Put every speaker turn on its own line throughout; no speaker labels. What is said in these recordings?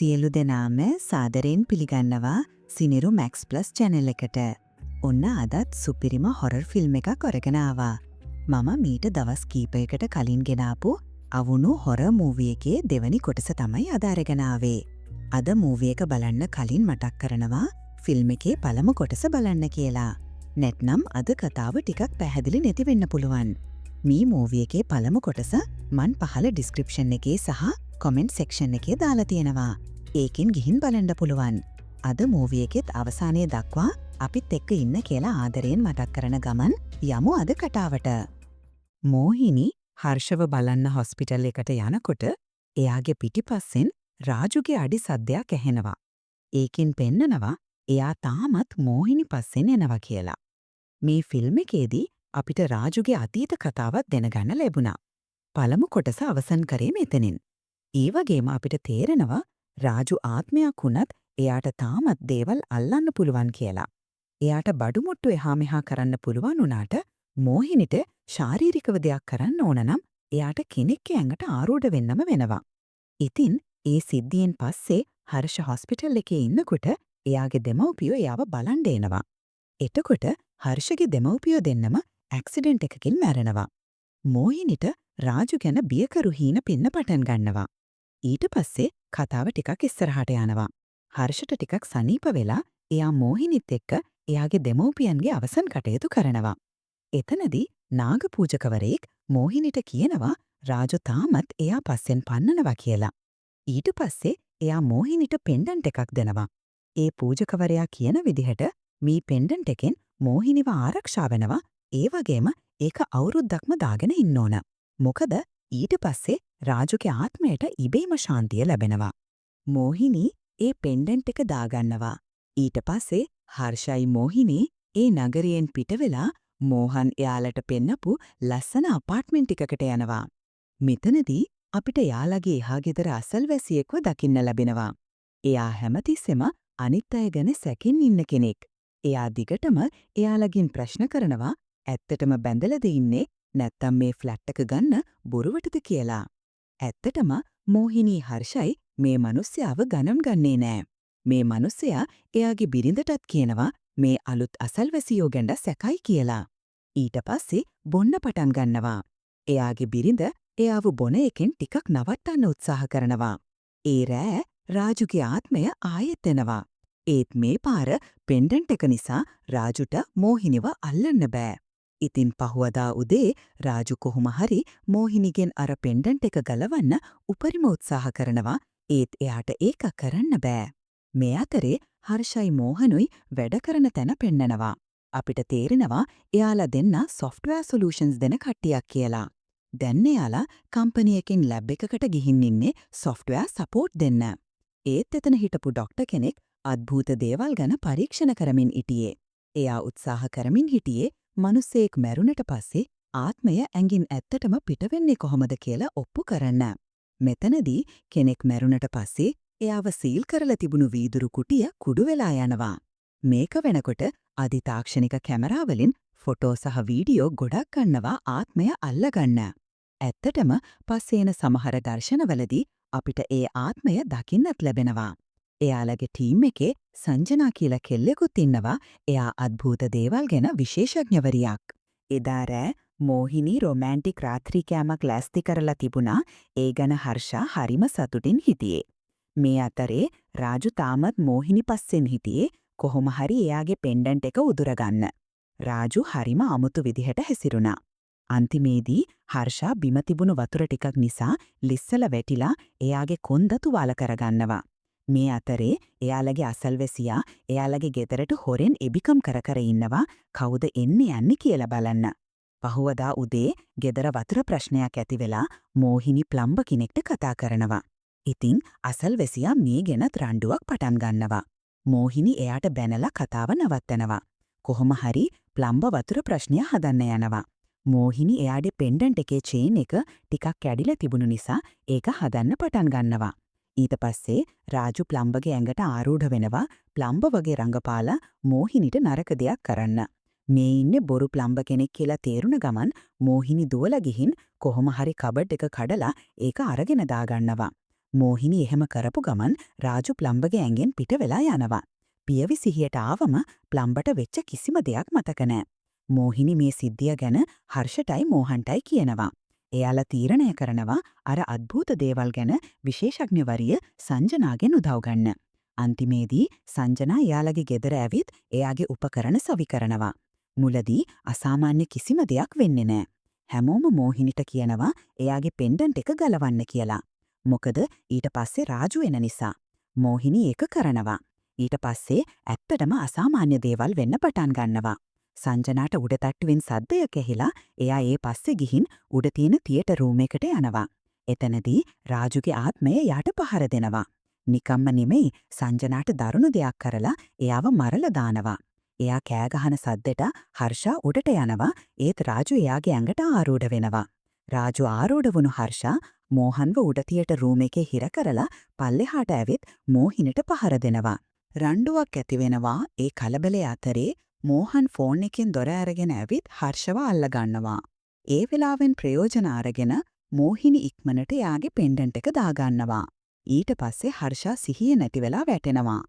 සියලු දෙනාම සාදරයෙන් පිළිගන්නවා සිනිරු මැක්ස් ප්ලස් චැනල් එකට. ඔන්න අදත් සුපිරිම හොරර් ෆිල්ම් එකක් අරගෙන ආවා. මම මීට දවස් කීපයකට කලින් ගෙනාපු අවුණු හොරර් මූවි එකේ දෙවනි කොටස තමයි අද අරගෙන ආවේ. අද මූවි එක බලන්න කලින් මතක් කරනවා ෆිල්ම් එකේ පළමු කොටස බලන්න කියලා. නැත්නම් අද කතාව ටිකක් පැහැදිලි නැති වෙන්න පුළුවන්. මේ මූවි එකේ පළමු කොටස මන් පහළ ඩිස්ක්‍රිප්ෂන් එකේ සහ කොමෙන්ට් සෙක්ෂන් එකේ දාලා තියෙනවා. ඒකෙන් ගිහින් බලන්න පුළුවන්. අද මූවි එකෙත් අවසානය දක්වා අපිත් එක්ක ඉන්න කියලා ආදරයෙන් මතක් කරන ගමන් යමු අද කතාවට. මෝහිනි හර්ෂව බලන්න හොස්පිටල් එකට යනකොට එයාගේ පිටිපස්සෙන් රාජුගේ අඩි සද්දයක් ඇහෙනවා. ඒකෙන් පෙන්නනවා එයා තාමත් මෝහිනි පස්සෙන් එනවා කියලා. මේ ෆිල්ම් එකේදී අපිට රාජුගේ අතීත කතාවක් දැනගන්න ලැබුණා. පළමු කොටස අවසන් කරේ මෙතනින්. ඒ වගේම අපිට තේරෙනවා රාජු ආත්මයක් වුණත් එයාට තාමත් දේවල් අල්ලන්න පුළුවන් කියලා. එයාට බඩු මුට්ටු එහා මෙහා කරන්න පුළුවන් වුණාට මෝහිනිට ශාරීරිකව දෙයක් කරන්න ඕන නම් එයාට කෙනෙක්ගේ ඇඟට ආරූඪ වෙන්නම වෙනවා. ඉතින් ඒ සිද්ධියෙන් පස්සේ හර්ෂ හොස්පිටල් එකේ ඉන්නකොට එයාගේ දෙමව්පියෝ එයාව බලන්න එනවා. එතකොට හර්ෂගේ දෙමව්පියෝ දෙන්නම ඇක්සිඩන්ට් එකකින් මැරෙනවා. මෝහිනිට රාජු ගැන බියකරු හීන පෙන්න පටන් ගන්නවා. ඊට පස්සේ කතාව ටිකක් ඉස්සරහට යනවා. හර්ෂට ටිකක් සනීප වෙලා එයා මෝහිනිත් එක්ක එයාගේ දෙමව්පියන්ගේ අවසන් කටයුතු කරනවා. එතනදී නාග පූජකවරයෙක් මෝහිනිට කියනවා රාජු තාමත් එයා පස්සෙන් පන්නනවා කියලා. ඊට පස්සේ එයා මෝහිනිට පෙන්ඩන්ට් එකක් දෙනවා. ඒ පූජකවරයා කියන විදිහට මේ පෙන්ඩන්ට් එකෙන් මෝහිනිව ආරක්ෂා වෙනවා. ඒ වගේම ඒක අවුරුද්දක්ම දාගෙන ඉන්න ඕන. මොකද ඊට පස්සේ රාජුගේ ආත්මයට ඉබේම ශාන්තිය ලැබෙනවා. මෝහිනී ඒ පෙන්ඩන්ට් එක දාගන්නවා. ඊට පස්සේ හර්ෂයි මෝහිනී ඒ නගරයෙන් පිට වෙලා මෝහන් එයාලට පෙන්නපු ලස්සන අපාර්ට්මන්ට් එකකට යනවා. මෙතනදී අපිට එයාලගේ එහා ගෙදර අසල්වැසියෙක්ව දකින්න ලැබෙනවා. එයා හැමතිස්සෙම අනිත් අය ගැන සැකෙන් ඉන්න කෙනෙක්. එයා දිගටම එයාලගෙන් ප්‍රශ්න කරනවා ඇත්තටම බැඳලද ඉන්නේ, නැත්තම් මේ ෆ්ලැට් එක ගන්න බොරුවටද කියලා. ඇත්තටම මෝහිනී හර්ෂයි මේ මනුස්සයාව ගණන් ගන්නේ නෑ. මේ මනුස්සයා එයාගේ බිරිඳටත් කියනවා මේ අලුත් අසල්වැසියෝ ගැන සැකයි කියලා. ඊට පස්සේ බොන්න පටන් ගන්නවා. එයාගේ බිරිඳ එයාව බොන එකෙන් ටිකක් නවත්තන්න උත්සාහ කරනවා. ඒ රෑ රාජුගේ ආත්මය ආයෙත් එනවා. ඒත් මේ පාර පෙන්ඩන්ට් එක නිසා රාජුට මෝහිනිව අල්ලන්න බෑ. ඉතින් පහුවදා උදේ රාජු කොහොම හරි මෝහිනිගෙන් අර පෙන්ඩන්ට් එක ගලවන්න උපරිම උත්සාහ කරනවා. ඒත් එයාට ඒක කරන්න බෑ. මේ අතරේ හර්ෂයි මෝහනුයි වැඩ කරන තැන පෙන්නනවා. අපිට තේරෙනවා එයාලා දෙන්න සොෆ්ට්වෙයාර් සොලියුෂන්ස් දෙන කට්ටියක් කියලා. දැන් එයාලා කම්පැනි එකෙන් ලැබ් එකකට ගිහින් ඉන්නේ සොෆ්ට්වෙයාර් සපෝට් දෙන්න. ඒත් එතන හිටපු ඩොක්ටර් කෙනෙක් අద్භූත දේවල් ගැන පරීක්ෂණ කරමින් හිටියේ. එයා උත්සාහ කරමින් හිටියේ මනුස්සයෙක් මැරුණට පස්සේ ආත්මය ඇඟින් ඇත්තටම පිට වෙන්නේ කොහොමද කියලා ඔප්පු කරන්න. මෙතනදී කෙනෙක් මැරුණට පස්සේ එයාව සීල් කරලා තිබුණු වීදුරු කුටිය කුඩු වෙලා යනවා. මේක වෙනකොට අධිතාක්ෂණික කැමරා වලින් ෆොටෝ සහ වීඩියෝ ගොඩක් ගන්නවා ආත්මය අල්ලගන්න. ඇත්තටම පස්සේ එන සමහර දර්ශනවලදී අපිට ඒ ආත්මය දකින්නත් ලැබෙනවා. එයාලගේ ටීම් එකේ සංජනා කියලා කෙල්ලෙකුත් ඉන්නවා. එයා අద్භූත දේවල් ගැන විශේෂඥවරියක්. එදා රෑ මෝහිනී රොමැන්ටික් රාත්‍රී කෑමක් ලෑස්ති කරලා තිබුණා. ඒ ගැන හර්ෂා හරිම සතුටින් හිටියේ. මේ අතරේ රාජු තාමත් මෝහිනි පස්සෙන් හිටියේ කොහොම හරි එයාගේ පෙන්ඩන්ට් එක උදුරගන්න. රාජු හරිම අමුතු විදිහට හැසිරුණා. අන්තිමේදී හර්ෂා බිම තිබුණු වතුර ටිකක් නිසා ලිස්සල වැටිලා එයාගේ කොන්ද තුවාල කරගන්නවා. මේ අතරේ එයාලගේ අසල්වැසියා එයාලගේ ගෙදරට හොරෙන් එබිකම් කර කර ඉන්නවා කවුද එන්නේ යන්නේ කියලා බලන්න. පහුවදා උදේ ගෙදර වතුර ප්‍රශ්නයක් ඇති වෙලා මෝහිනි ප්ලම්බර් කෙනෙක්ට කතා කරනවා. ඉතින් අසල්වැසියා මේ ගැනත් රණ්ඩුවක් පටන් ගන්නවා. මෝහිනි එයාට බැනලා කතාව නවත්තනවා. කොහොම හරි ප්ලම්බර් වතුර ප්‍රශ්නය හදන්න යනවා. මෝහිනි එයාගේ පෙන්ඩන්ට් එකේ චේන් එක ටිකක් කැඩිලා තිබුණු නිසා ඒක හදන්න පටන් ගන්නවා. ඊට පස්සේ රාජු ප්ලම්බර්ගේ ඇඟට ආරූඪ වෙනවා ප්ලම්බර් වගේ රඟපාලා මෝහිනිට නරක දෙයක් කරන්න. මේ ඉන්නේ බොරු ප්ලම්බර් කෙනෙක් කියලා තේරුණ ගමන් මෝහිනි දුවලා ගිහින් කොහොම හරි කබඩ් එක කඩලා ඒක අරගෙන දාගන්නවා. මෝහිනි එහෙම කරපු ගමන් රාජු ප්ලම්බගේ ඇඟෙන් පිට වෙලා යනවා. පියවි සිහියට ආවම ප්ලම්බට වෙච්ච කිසිම දෙයක් මතක නෑ. මෝහිනි මේ සිද්ධිය ගැන හර්ෂටයි මෝහන්ටයි කියනවා. එයාලා තීරණය කරනවා අර අද්භූත දේවල් ගැන විශේෂඥවරිය සංජනාගෙන් උදව් ගන්න. අන්තිමේදී සංජනා එයාලගේ ගෙදර ඇවිත් එයාගේ උපකරණ සවි කරනවා. මුලදී අසාමාන්‍ය කිසිම දෙයක් වෙන්නේ නෑ. හැමෝම මෝහිනිට කියනවා එයාගේ පෙන්ඩන්ට් එක ගලවන්න කියලා. මොකද ඊට පස්සේ රාජු එන නිසා. මෝහිනි ඒක කරනවා. ඊට පස්සේ ඇත්තටම අසාමාන්‍ය දේවල් වෙන්න පටන් ගන්නවා. සංජනාට උඩ තට්ටුවෙන් සද්දයක් ඇහිලා එයා ඒ පස්සේ ගිහින් උඩ තියෙන තියටර් රූම් එකට යනවා. එතනදී රාජුගේ ආත්මය එයාට පහර දෙනවා. නිකම්ම නෙමෙයි, සංජනාට දරුණු දෙයක් කරලා එයාව මරලා දානවා. එයා කෑ ගහන සද්දෙට හර්ෂා උඩට යනවා. ඒත් රාජු එයාගේ ඇඟට ආරූඪ වෙනවා. රාජු ආරූඪ වුණු හර්ෂා මෝහන්ව උඩ තියටර් රූම් එකේ හිර කරලා පල්ලෙහාට ඇවිත් මෝහිනිට පහර දෙනවා. රණ්ඩුවක් ඇති වෙනවා. ඒ කලබලය අතරේ මෝහන් ෆෝන් එකෙන් දොර අරගෙන ඇවිත් හර්ෂව අල්ල ගන්නවා. ඒ වෙලාවෙන් ප්‍රයෝජන අරගෙන මෝහිනි ඉක්මනට එයාගේ පෙන්ඩන්ට් එක දාගන්නවා. ඊට පස්සේ හර්ෂා සිහිය නැති වෙලා වැටෙනවා.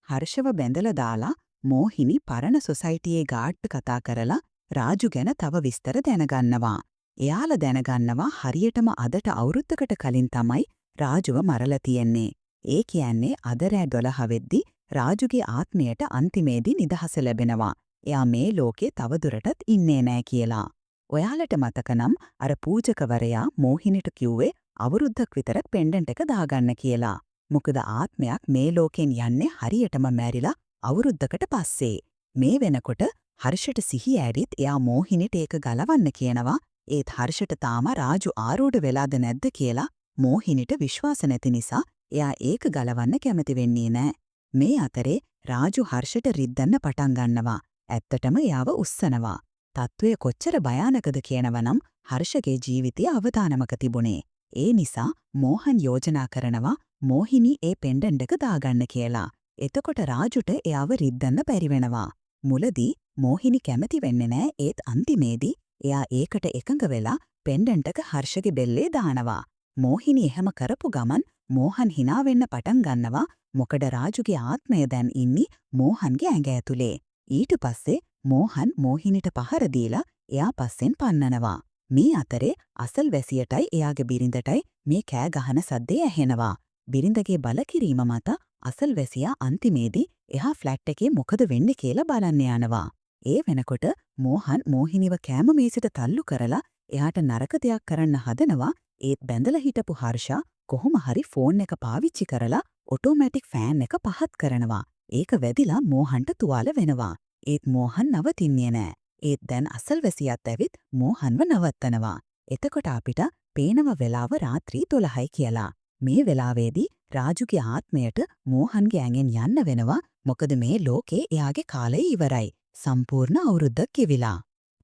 හර්ෂව බැඳලා දාලා මෝහිනි පරණ සොසයිටියේ ගාඩ්ට කතා කරලා රාජු ගැන තව විස්තර දැනගන්නවා. එයාලා දැනගන්නවා හරියටම අදට අවුරුද්දකට කලින් තමයි රාජුව මරලා තියෙන්නේ. ඒ කියන්නේ අද රෑ 12 වෙද්දි රාජුගේ ආත්මයට අන්තිමේදී නිදහස ලැබෙනවා. එයා මේ ලෝකේ තවදුරටත් ඉන්නේ නෑ කියලා. ඔයාලට මතක නම් අර පූජකවරයා මෝහිනිට කිව්වේ අවුරුද්දක් විතර පෙන්ඩන්ට් එක දාගන්න කියලා. මොකද ආත්මයක් මේ ලෝකෙන් යන්නේ හරියටම මැරිලා අවුරුද්දකට පස්සේ. මේ වෙනකොට හර්ෂට සිහිය ඇරිත් එයා මෝහිනිට ඒක ගලවන්න කියනවා. ඒත් හර්ෂට තාම රාජු ආරූඪ වෙලාද නැද්ද කියලා මෝහිනිට විශ්වාස නැති නිසා එයා ඒක ගලවන්න කැමති වෙන්නේ නෑ. මේ අතරේ රාජු හර්ෂට රිද්දන්න පටන් ගන්නවා. ඇත්තටම එයාව උස්සනවා. තත්ත්වය කොච්චර භයානකද කියනවනම් හර්ෂගේ ජීවිතය අවදානමක තිබුණේ. ඒ නිසා මෝහන් යෝජනා කරනවා මෝහිනි ඒ පෙන්ඩන්ට් එක දාගන්න කියලා. එතකොට රාජුට එයාව රිද්දන්න බැරි වෙනවා. මුලදී මෝහිනි කැමති වෙන්නේ නෑ. ඒත් අන්තිමේදී එයා ඒකට එකඟ වෙලා පෙන්ඩන්ට් එක හර්ෂගේ බෙල්ලේ දානවා. මෝහිනි එහෙම කරපු ගමන් මෝහන් හිනා වෙන්න පටන් ගන්නවා. මොකද රාජුගේ ආත්මය දැන් ඉන්නේ මෝහන්ගේ ඇඟ ඇතුලේ. ඊට පස්සේ මෝහන් මෝහිනිට පහර දීලා එයා පස්සෙන් පන්නනවා. මේ අතරේ අසල්වැසියටයි එයාගේ බිරිඳටයි මේ කෑ ගහන සද්දේ ඇහෙනවා. බිරිඳගේ බලකිරීම මත අසල්වැසියා අන්තිමේදී එහා ෆ්ලැට් එකේ මොකද වෙන්නේ කියලා බලන්න යනවා. ඒ වෙනකොට මෝහන් මෝහිනිව කෑම මේසෙට තල්ලු කරලා එයාට නරක දෙයක් කරන්න හදනවා. ඒත් බැඳලා හිටපු හර්ෂා කොහොම හරි ෆෝන් එක පාවිච්චි කරලා ඔටෝමැටික් ෆෑන් එක පහත් කරනවා. ඒක වැදිලා මෝහන්ට තුවාල වෙනවා. ඒත් මෝහන් නවතින්නේ නෑ. ඒත් දැන් අසල්වැසියත් ඇවිත් මෝහන්ව නවත්තනවා. එතකොට අපිට පේනව වෙලාව රාත්‍රී 12යි කියලා. මේ වෙලාවේදී රාජුගේ ආත්මයට මෝහන්ගේ ඇඟෙන් යන්න වෙනවා. මොකද මේ ලෝකේ එයාගේ කාලය ඉවරයි. සම්පූර්ණ අවුරුද්දක් ගෙවිලා.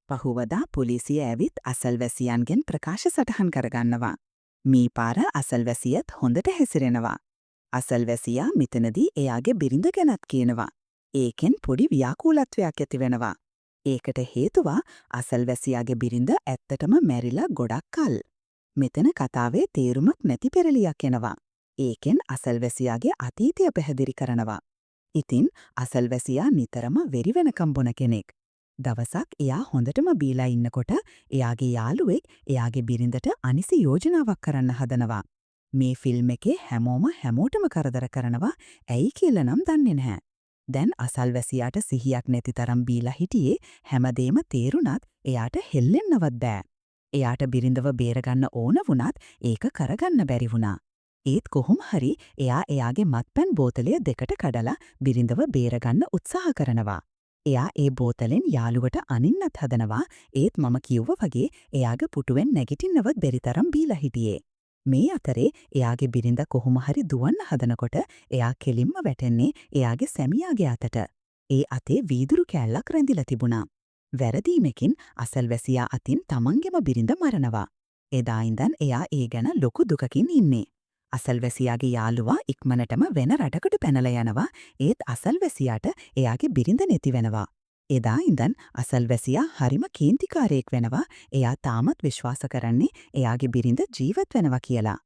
පහුවදා පොලිසිය ඇවිත් අසල්වැසියන්ගෙන් ප්‍රකාශ සටහන් කරගන්නවා. මේ පාර අසල්වැසියත් හොඳට හැසිරෙනවා. අසල්වැසියා මෙතනදී එයාගේ බිරිඳ ගැනත් කියනවා. ඒකෙන් පොඩි ව්‍යාකූලත්වයක් ඇති වෙනවා. ඒකට හේතුව අසල්වැසියාගේ බිරිඳ ඇත්තටම මැරිලා ගොඩක් කල්. මෙතන කතාවේ තේරුමක් නැති පෙරලියක් එනවා. ඒකෙන් අසල්වැසියාගේ අතීතය පැහැදිලි කරනවා. ඉතින් අසල්වැසියා නිතරම වෙරි වෙනකම් බොන කෙනෙක්. දවසක් එයා හොඳටම බීලා ඉන්නකොට එයාගේ යාළුවෙක් එයාගේ බිරිඳට අනිසි යෝජනාවක් කරන්න හදනවා. මේ ෆිල්ම් එකේ හැමෝම හැමෝටම කරදර කරනවා, ඇයි කියලා නම් දන්නේ නැහැ. දැන් අසල්වැසියාට සිහියක් නැති තරම් බීලා හිටියේ. හැමදේම තේරුණත් එයාට හෙල්ලෙන්නවත් බෑ. එයාට බිරිඳව බේරගන්න ඕන වුණත් ඒක කරගන්න බැරි වුණා. ඒත් කොහොම හරි එයා එයාගේ මත්පැන් බෝතලය දෙකට කඩලා බිරිඳව බේරගන්න උත්සාහ කරනවා. එයා ඒ බෝතලෙන් යාළුවට අනින්නත් හදනවා. ඒත් මම කිව්ව වගේ එයාගේ පුටුවෙන් නැගිටින්නවත් බැරි තරම් බීලා හිටියේ. මේ අතරේ එයාගේ බිරිඳ කොහොම හරි දුවන්න හදනකොට එයා කෙලින්ම වැටෙන්නේ එයාගේ සැමියාගේ අතට. ඒ අතේ වීදුරු කෑල්ලක් රැඳිලා තිබුණා. වැරදීමකින් අසල්වැසියා අතින් තමන්ගේම බිරිඳ මරනවා. එදා ඉඳන් එයා ඒ ගැන ලොකු දුකකින් ඉන්නේ. අසල්වැසියාගේ යාළුවා ඉක්මනටම වෙන රටකට පැනලා යනවා. ඒත් අසල්වැසියාට එයාගේ බිරිඳ නැති වෙනවා. එදා ඉඳන් අසල්වැසියා හරිම කේන්තිකාරයෙක් වෙනවා. එයා තාමත් විශ්වාස කරන්නේ එයාගේ බිරිඳ ජීවත් වෙනවා කියලා.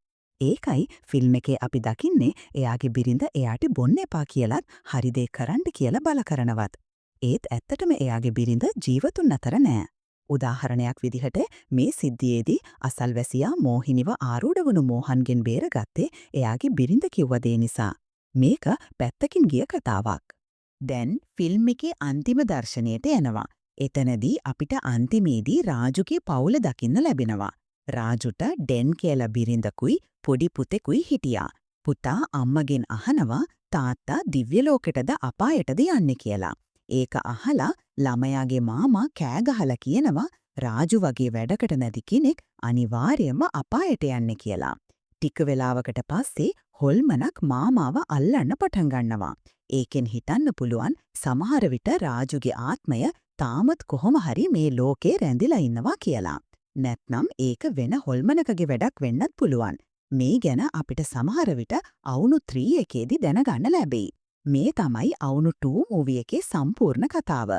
ඒකයි ෆිල්ම් එකේ අපි දකින්නේ එයාගේ බිරිඳ එයාට බොන්න එපා කියලත් හරි දේ කරන්න කියලා බල කරනවත්. ඒත් ඇත්තටම එයාගේ බිරිඳ ජීවතුන් අතර නෑ. උදාහරණයක් විදිහට මේ සිද්ධියේදී අසල්වැසියා මෝහිනිව ආරූඪ වුණු මෝහන්ගෙන් බේරගත්තේ එයාගේ බිරිඳ කිව්ව දේ නිසා. මේක පැත්තකින් ගිය කතාවක්. දැන් ෆිල්ම් එකේ අන්තිම දර්ශනයට එනවා. එතනදී අපිට අන්තිමේදී රාජුගේ පවුල දකින්න ලැබෙනවා. රාජුට ඩෙන් කියලා බිරිඳකුයි පොඩි පුතෙකුයි හිටියා. පුතා අම්මගෙන් අහනවා තාත්තා දිව්‍ය ලෝකෙටද අපායටද යන්නේ කියලා. ඒක අහලා ළමයාගේ මාමා කෑ ගහලා කියනවා රාජු වගේ වැඩකට නැති කෙනෙක් අනිවාර්යයෙන්ම අපායට යන්නේ කියලා. ටික වෙලාවකට පස්සේ හොල්මනක් මාමාව අල්ලන්න පටන් ගන්නවා. ඒකෙන් හිතන්න පුළුවන් සමහර විට රාජුගේ ආත්මය තාමත් කොහොම හරි මේ ලෝකේ රැඳිලා ඉන්නවා කියලා. නැත්නම් ඒක වෙන හොල්මනකගේ වැඩක් වෙන්නත් පුළුවන්. මේ ගැන අපිට සමහර විට අවුනු 3 එකේදී දැනගන්න ලැබෙයි. මේ තමයි අවුනු 2 මූවි එකේ සම්පූර්ණ කතාව.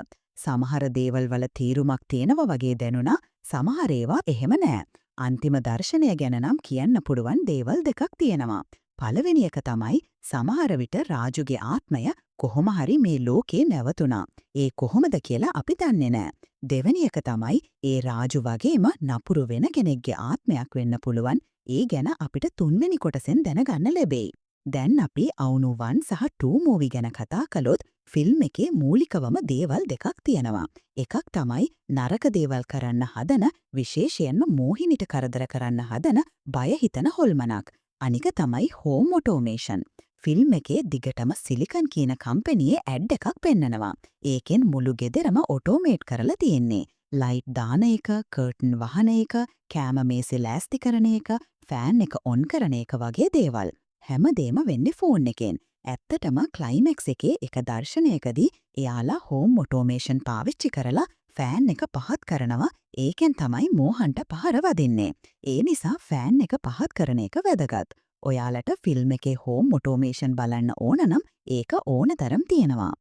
සමහර දේවල් වල තේරුමක් තියෙනවා වගේ දැනුණා, සමහර ඒවා එහෙම නෑ. අන්තිම දර්ශනය ගැන නම් කියන්න පුළුවන් දේවල් දෙකක් තියෙනවා. පළවෙනි එක තමයි සමහර විට රාජුගේ ආත්මය කොහොම හරි මේ ලෝකේ නැවතුණා. ඒ කොහොමද කියලා අපි දන්නේ නෑ. දෙවෙනි එක තමයි ඒ රාජු වගේම නපුරු වෙන කෙනෙක්ගේ ආත්මයක් වෙන්න පුළුවන්. ඒ ගැන අපිට තුන්වෙනි කොටසෙන් දැනගන්න ලැබෙයි. දැන් අපි අවුනු 1 සහ 2 මූවි ගැන කතා කළොත් ෆිල්ම් එකේ මූලිකවම දේවල් දෙකක් තියෙනවා. එකක් තමයි නරක දේවල් කරන්න හදන, විශේෂයෙන්ම මෝහිනිට කරදර කරන්න හදන බය හිතන හොල්මනක්. අනික තමයි හෝම් ඔටෝමේෂන්. ෆිල්ම් එකේ දිගටම සිලිකන් කියන කම්පැනියේ ඇඩ් එකක් පෙන්නනවා. ඒකෙන් මුළු ගෙදරම ඔටෝමේට් කරලා තියෙන්නේ. ලයිට් දාන එක, කර්ටන් වහන එක, කෑම මේසෙ ලෑස්ති කරන එක, ෆෑන් එක ඔන් කරන එක වගේ දේවල්. හැමදේම වෙන්නේ ෆෝන් එකෙන්. ඇත්තටම ක්ලයිමැක්ස් එකේ එක දර්ශනයකදී එයාලා හෝම් ඔටෝමේෂන් පාවිච්චි කරලා ෆෑන් එක පහත් කරනවා. ඒකෙන් තමයි මෝහන්ට පහර වදින්නේ. ඒ නිසා ෆෑන් එක පහත් කරන එක වැදගත්. ඔයාලට ෆිල්ම් එකේ හෝම් ඔටෝමේෂන් බලන්න ඕන නම් ඒක ඕන තරම් තියෙනවා.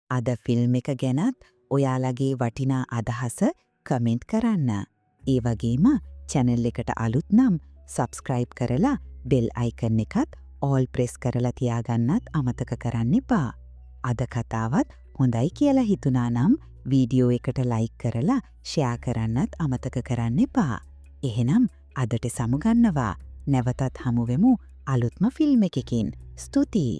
අද ෆිල්ම් එක ගැනත් ඔයාලගේ වටිනා අදහස කමෙන්ට් කරන්න. ඒ වගේම චැනල් එකට අලුත් නම් සබ්ස්ක්‍රයිබ් කරලා බෙල් අයිකන් එකත් ඕල් ප්‍රෙස් කරලා තියාගන්නත් අමතක කරන්න එපා. අද කතාවත් හොඳයි කියලා හිතුණා නම් වීඩියෝ එකට ලයික් කරලා ෂෙයා කරන්නත් අමතක කරන්න එපා. එහෙනම් අදට සමුගන්නවා. නැවතත් හමුවෙමු අලුත්ම ෆිල්ම් එකකින්. ස්තුතියි.